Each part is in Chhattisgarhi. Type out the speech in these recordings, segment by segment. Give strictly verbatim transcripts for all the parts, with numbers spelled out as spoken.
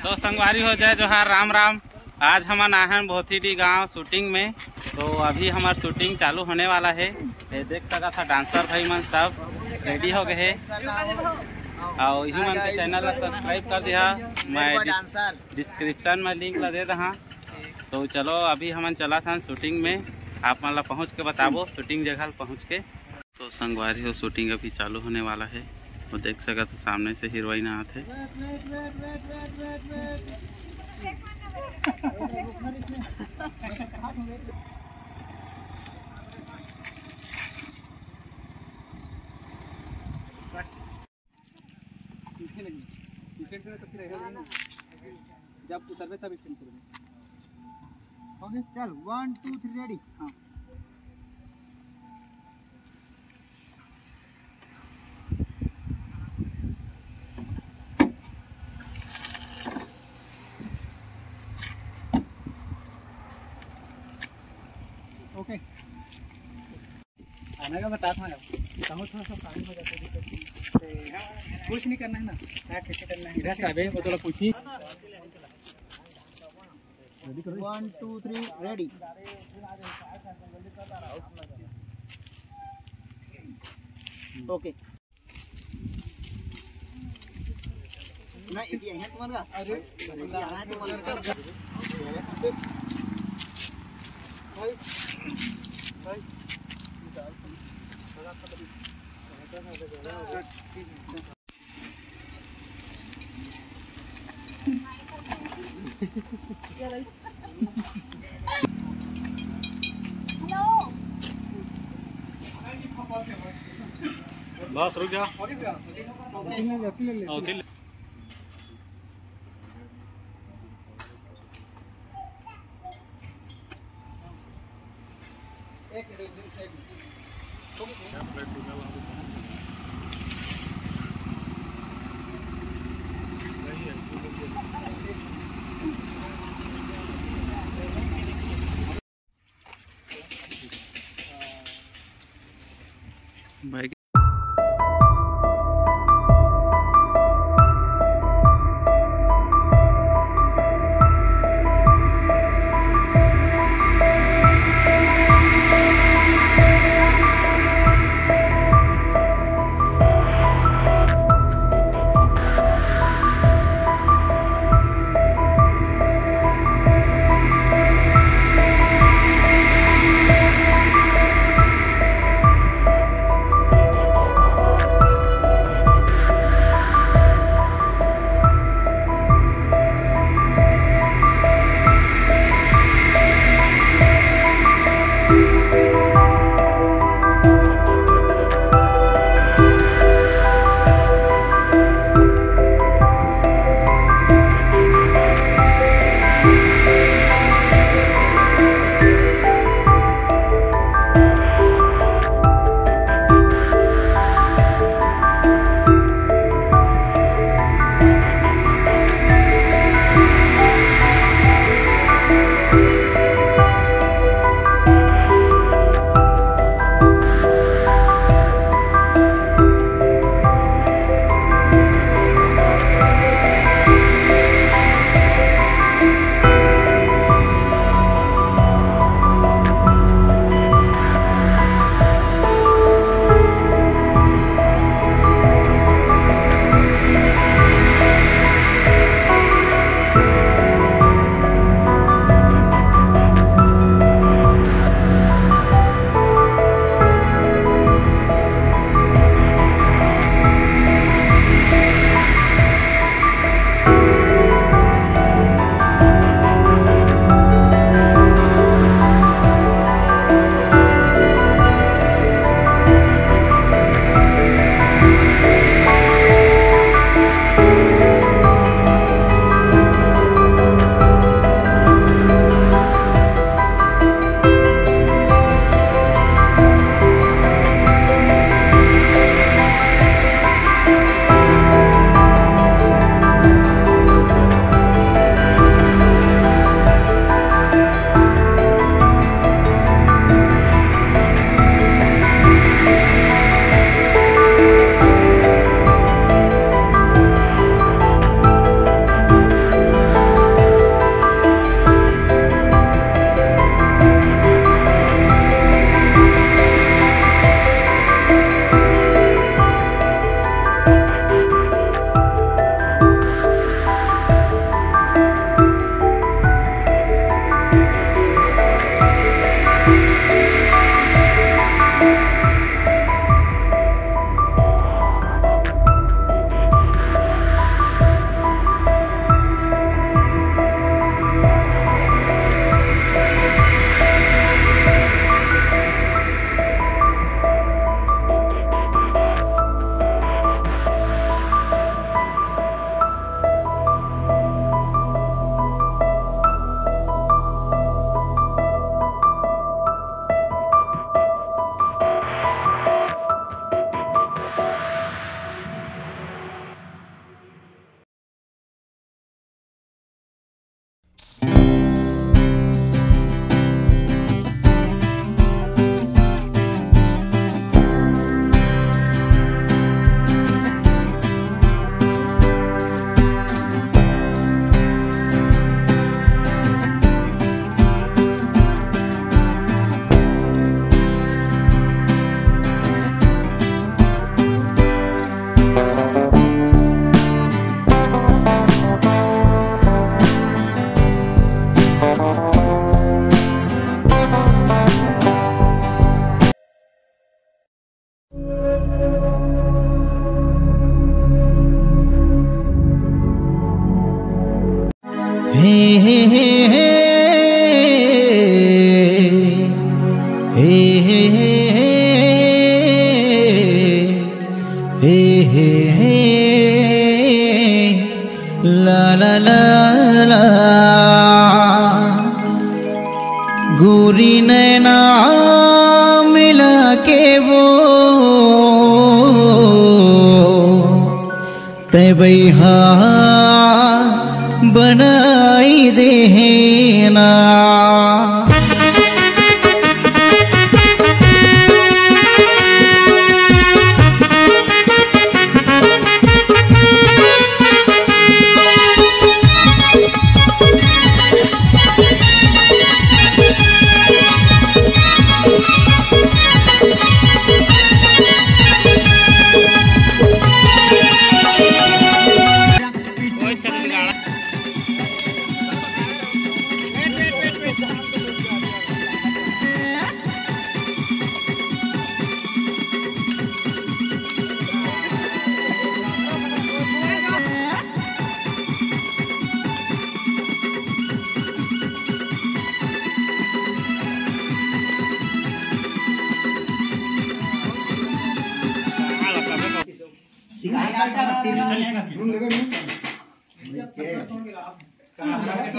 तो संगवारी हो, जय जोहार, राम राम। आज हमन आए हन भोथीडी गांव शूटिंग में। तो अभी हमार शूटिंग चालू होने वाला है। ये देख सकत हा, डांसर भाई मन सब रेडी हो गए हैं। और इही मन के चैनल ला सब्सक्राइब कर दिहा। मैं डिस-, डिस्क्रिप्शन में लिंक ला दे दहा। तो चलो, अभी हमन चलत हन शूटिंग में, आप मन ला पहुँच के बताबो शूटिंग जगह पहुँच के। तो संगवारी हो, शूटिंग अभी चालू होने वाला है। वो देख सकत हो, सामने से हीरोइन आत है। पीछे नहीं, पीछे से तो फिर ऐसा नहीं। जब उतरबे तब स्टैंड करेंगे। ओके, चल, वन टू थ्री, रेडी। हाँ। ओके। खाना का बता था यार, कहूँ थोड़ा सा पानी हो जाता है, दिक्कत नहीं। कुछ नहीं करना है ना, क्या कैसे करना है, इधर से अबे वो थोड़ा पूछी। One two three, ready. Okay. नहीं, ये है तुम्हारा। अरे, ये है तुम्हारा। भाई, भाई। बस रुक जा। भाई। हे, हे, हे, हे। हे, हे, हे, हे, हे, हे। ला, ला, ला, ला। गोरी नैना मिला के वो तै बइहा बनाई देहे ना।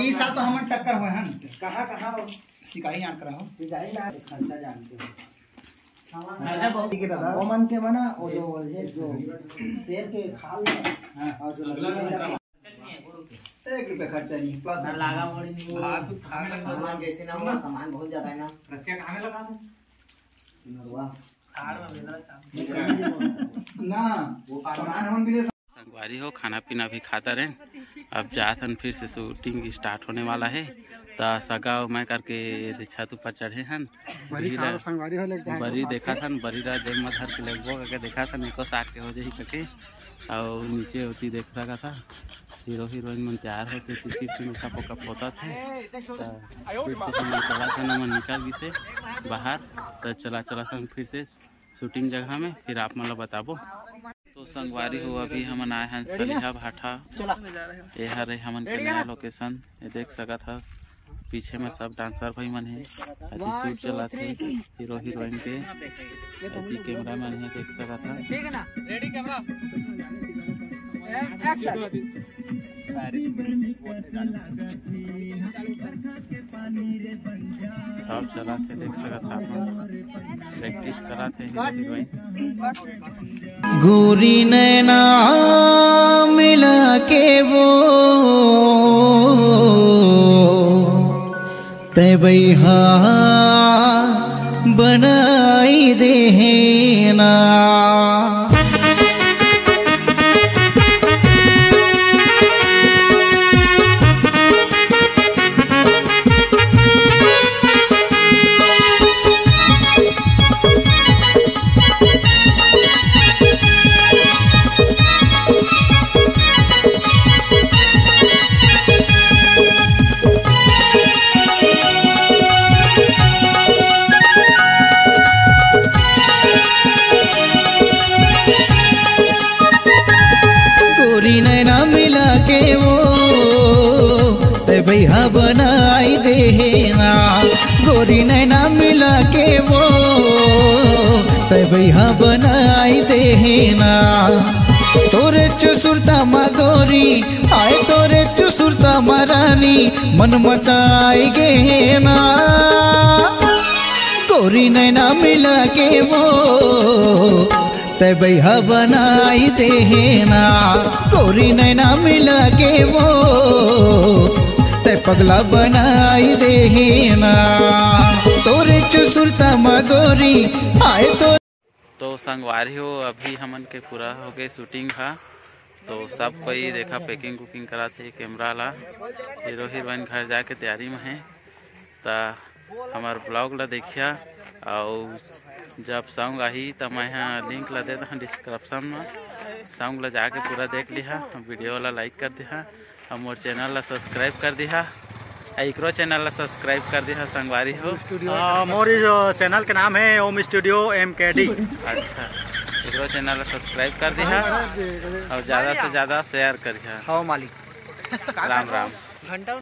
ई साल तो हमन टक्कर होए हन। कहाँ, कहाँ हो? सिकाई जान करा हो। सिकाई ना, खर्चा जानते हो। खर्चा बहुत। ठीक है दादा। वो मन के बना, वो जो, ये जो शेर के खाल है, हाँ। और जो अगला लकड़ी का एक रुपया खर्चा नहीं, प्लस ना लागा मोड़ी नहीं। हाँ, तू खा ले। सामान जैसे ना हो, सामान बहुत ज्यादा है ना। रसिया कहाँ में लगा था? नरवा। ना, वो सामान हमन भी ले संगवारी हो, खाना पीना भी खाता रहेन। अब जात हन फिर से shooting start होने वाला है। त सगा अउ मैं करके छत ऊपर चढ़े हन। बरी बरी ला, खा संगवारी हो, लेके जाए बरी देखा थन, बरी ला जेब में धर के लेगबो करके देखा थन, एको साट के हो जाही करके। अउ नीचे होती देख सका था, हीरो हीरोइन मन तैयार होते, तो फिर से मेकअप वेकअप होता था। त फिर से हमन चला था, हमन निकल गिसे बाहर। त चला, चला सन फिर से shooting जगह में, फिर आप मन ला बताबो। तो संगवारी हो, अभी हमन आए हन सलिहा भाठा। ये हरे हमन के नया location, ये देख सकत ह। पीछे में सब dancer भाई मन हे, अति shoot चलत हे हीरो हीरोइन के, अति camera man हे, देख सकत ह। ठीक है ना, ready camera, action। सब चला के देख सकत ह, अपन practice करत हे हीरो हीरोइन। गोरी नैना मिला के वो तै बइहा बनाई देहे ना। गोरी नैना मिला के वो तै बइहा बनाई देहे ना। गोरी नैना मिला के वो तै बइहा बनाई देहे ना। तोरे चुसुरता मा गोरी, आए तोरे चुसुरता मा रानी, मन मताई गे ना। गोरी नैना मिला के वो तै बइहा बनाई देहे ना। गोरी नैना मिला के वो तै पगला बनाई देहे ना। तोरे चुसुरता मा गोरी, आए तो तो संगवारी हो, अभी हमन के पूरा हो गए shooting हा। तो सब कोई देखा packing वैकिंग करात हे camera ला, हीरो हीरोइन घर जाके तैयारी में हे। त हमर vlog ला देखिया, अउ जब song आही त मैं हा link ला दे दहा description में, song ला जाके पूरा देख लिहा, video ला like कर दिहा। अउ मोर channel ला subscribe कर दिहा, अउ एकरो channel ला subscribe कर दिहा संगवारी हो। हाँ, मोर जो channel के नाम है ओम स्टूडियो एम के डी। अच्छा, एकरो channel ला subscribe कर दिहा अउ ज्यादा से ज्यादा share करिहा। हाँ मालिक। राम राम। घंटा